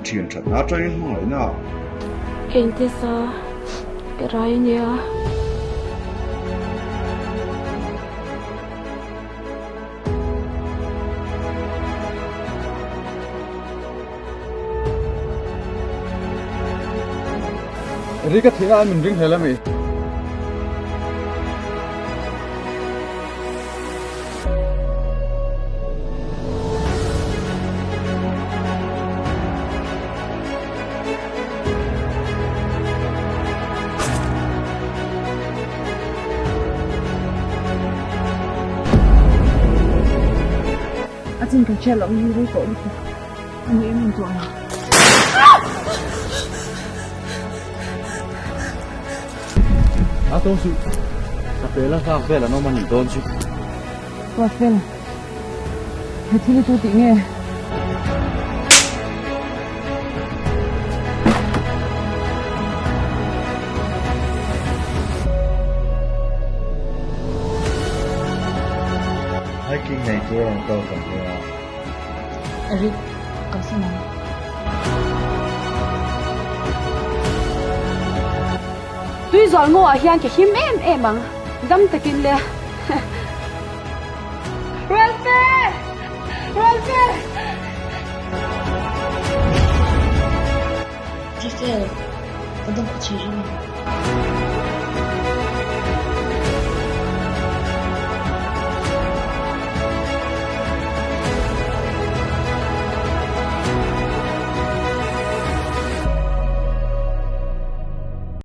Inthian thatna atangin hmangaihna ah. Keintisa ka rai ania. Ri ka thihna an min ring hlel ami? A chin kan hriat loh hi rei tawh lutuk a ni em em tawh ang. A tawng suh. Ka pela nghak vel an awm a nih dawn chu. Ruatfel, he thil hi tu tih nge? Hiking nei tur a rawn kal kan nia. Eric, kalsan ang. Tui zual ngaw ah hian ka him em em ang, dam takin le. Ralfe! Ralfe! Rafael, ka dam ka chhui reng ang.